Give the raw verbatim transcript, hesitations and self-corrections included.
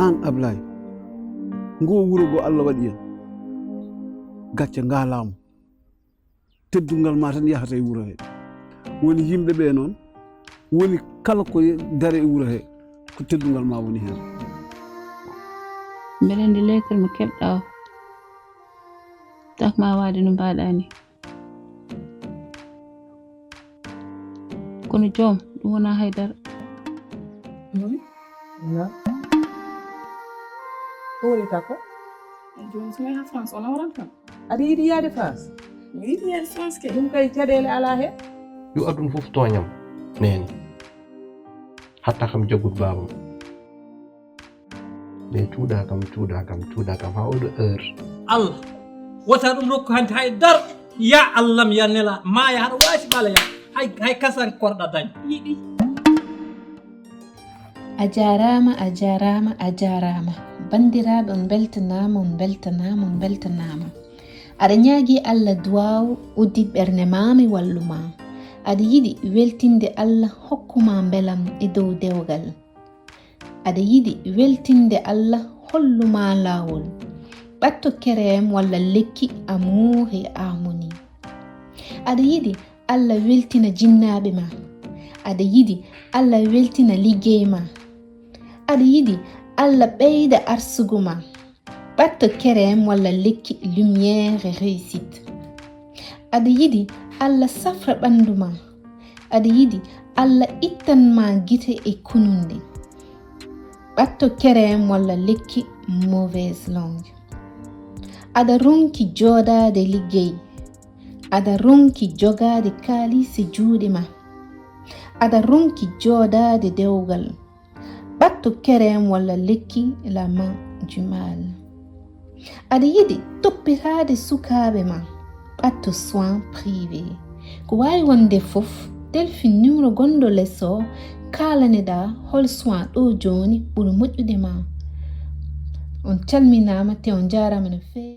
Aan Ablaye, ngoo wuro ngo Allah waɗi en, gacce ngaalaama. Teddungal ma tan yahata e wuro he. Woni yimɓe ɓe noon, woni kala ko dare e wuro he, ko teddungal ma woni heen. Mbeɗa anndi leetar mo keɓɗa o, tak ma waade no mbaɗa ni. Kono joom, ɗum wonaa haydara. Na. Ko woni takko? Joom, so mi yaha France, o nawran kam. Aɗa yiɗi yaade France? Mi yiɗi yaade France kay. Ɗum kay caɗeele alaa heen. Yo aduna fof tooñam neene. Hatta kam jaggude baabam. Mais cuuɗa kam, cuuɗa kam, cuuɗa kam haa oɗo heure. Allah wota ɗum rokku hannde hay dar. Ya Allah mi ya nela maya haɗa waasi ɓala ya. Hay hay kasan korɗa dañ yiɗi. A jaaraama, a jaaraama, a jaaraama. Banndiraaɓe, on mbeltanaama, on mbeltanaama, on mbeltanaama. Aɗa ñaagii Allah duwaaw, uddit ɓernde maa, mi wallu ma. Aɗa yiɗi weltinde Allah, hokku ma mbelam e dow dewgal. Aɗa yiɗi weltinde Allah, hollu ma laawol. Ɓatto kerem walla lekki Amour et Harmonie. Aɗa yiɗi Allah weltina jinnaaɓe ma. Aɗa yiɗi Allah weltina liggey ma. Aɗa yiɗi Allah ɓeyda arsugu ma. Ɓatto kerem walla lekki Lumière et Réussite. Aɗa yiɗi Allah safra ɓanndu ma. Aɗa yiɗi Allah ittan ma gite e kununɗe. Ɓatto kerem walla lekki Mauvaise Langue. Aɗa ronki jooɗaade liggey. Aɗa ronki jogaade kaalis e juuɗe ma. Aɗa ronki jooɗaade dewgal. Ɓatto kerem walla lekki La Main du Mal. Aɗa yiɗi toppitaade sukaaɓe ma? Ɓatto soin privé. Ko waawi wonde fof, telfin numéro gonɗo les o, kaalaneɗaa hol soin ɗo jooni ɓuri moƴƴude ma. On calminaama te on njaaraama no feewi.